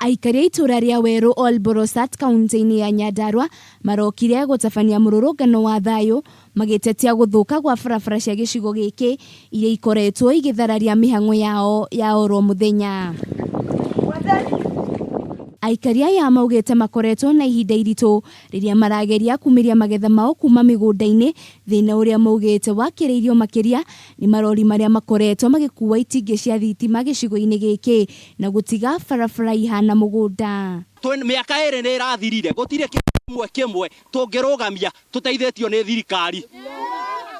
Aikari a itũũra rĩa Werũ Ol Borosat kaunti-inĩ ya Nyandarua marokire gũtabania mũrũrũngano wa thayũ magĩtetia gũthũka gwa barabara cia gĩcigo gĩkĩ iria ikoretwo igĩthararia mĩhang'o yao ya oro mũthenya. Aikari aya maugĩte makoretwo na ihinda iritũ rĩrĩa marageria kumĩria magetha mao kuma mĩgũnda-inĩ, thĩna ũrĩa maugĩte wakĩrĩirio makĩria nĩ marori marĩa makoretwo magĩkuua itingĩ cia thitima gĩcigo-inĩ gĩkĩ na gũtiga barabara ihana mũgũnda. Mĩaka ĩrĩ nĩ ĩrathirire gũtirĩ kĩmwe kĩmwe tũngĩrũgamia tũteithĩtio nĩ thirikari.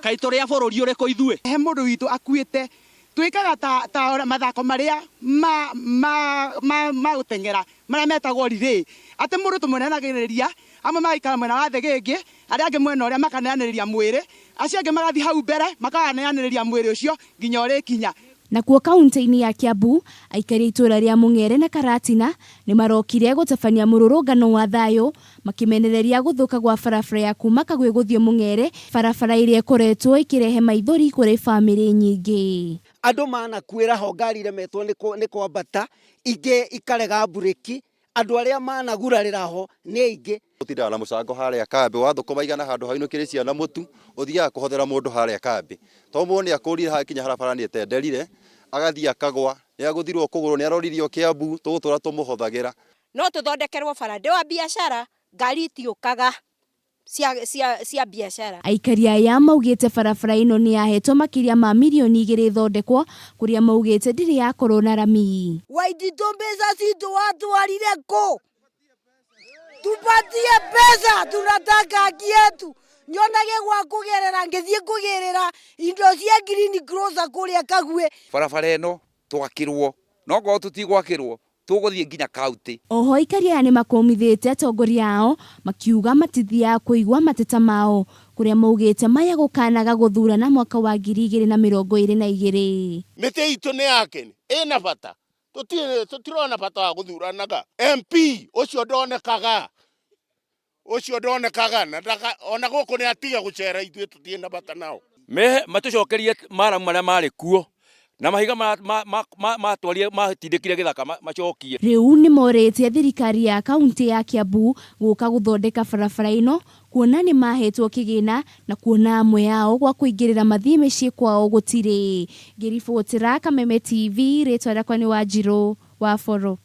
Kaĩ tũrĩ a bũrũri ũrĩkũ ithuĩ? He mũndũ witũ akuĩte, twĩkaga ta ta mathako marĩa ma ma ma ma gũteng'era marĩa metagwo relay, atĩ mũndũ tũmũneanagĩrĩria, amwe magaikara mwena wa thĩgĩngĩ, arĩa angĩ mwena ũrĩa makaneanĩrĩria mwĩrĩ, acio angĩ magathiĩ hau mbere makaganeanĩrĩria mwĩrĩ ũcio nginya ũrĩkinya. Nakuo kaunti-inĩ ya Kiambu, aikari a itũũra rĩa Mũng'ere na Karatina nĩ marokire gũtabania mũrũrũngano wa thayũ makĩmenereria gũthũka gwa barabara ya kuuma Kagwĩ gũthiĩ Mũng'ere, barabara ĩrĩa ĩkoretwo ĩkĩrehe maithori kũrĩ bamĩrĩ nyingĩ. Andũ manakuĩra ho ngari iremetwo nĩ kwambata, ingĩ ikarega mburĩki, andũ arĩa managurarĩra ho nĩ aingĩ. Ũtindaga na mũcango harĩa kambĩ, wathũkũma igana handũ ha ũinũkĩrie ciana mũtu, ũthiaga kũhothera mũndũ harĩa kambĩ. Tondũ mũndũ nĩ akũrire hakinya harabara nĩ etenderire, agathiĩ akagwa, nĩ agũthirwo kũgũrũ, nĩ aroririo Kĩambu, tũgũtũra tũmũhothagĩra. No tũthondekerwo bara, ndĩ wa biacara, ngari itiũkaga cia, cia, cia biacara. Aikari aya maugĩte barabara ĩno nĩ yahetwo makĩria ma mirioni igĩrĩ ĩthondekwo, kũrĩa maugĩte ndĩrĩ yakorwo na rami. Waititũ mbeca citũ watwarire kũ? Tupatie pesa, tunataka haki yetu. Nyonage gwa kũgerera ngĩthiĩ kũgĩrĩra indo cia green grocer kũrĩa Kagwĩ. Barabara ĩno twakĩrwo, no ngorwo tũtigwakĩrwo tũgũthiĩ nginya kaunti. Oho aikari aya nĩmakũmithĩte atongoria ao makiuga matithiaga kũigua mateta mao kũrĩa maugĩte maya gũkanaga gũthurana mwaka wa 2022. Mĩtĩ itũ nĩ yake ĩna bata, tũtirona bata wa gũthuranaga. MP ũcio ndonekaga, ũcio ndonekaga na ndaka, ona gũkũ nĩ atige gũcera, ithuĩ tũtirĩ na bata nao. Mehe matũcokerie maramu marĩa marĩ kuo na mahiga matwarire matindĩkire gĩthaka macokie. Rĩu nĩmorĩtie thirikari ya kauntĩ ya Kiambu gũka gũthondeka barabara ĩno kuona nĩmahetwo kĩgĩna na kuona amwe ao gwa kũingĩrĩra mathiĩ mĩciĩ kwao gũtirĩ. Ngĩribotera Kameme TV, rĩtwa rĩakwa nĩ Wanjirũ wa Boro.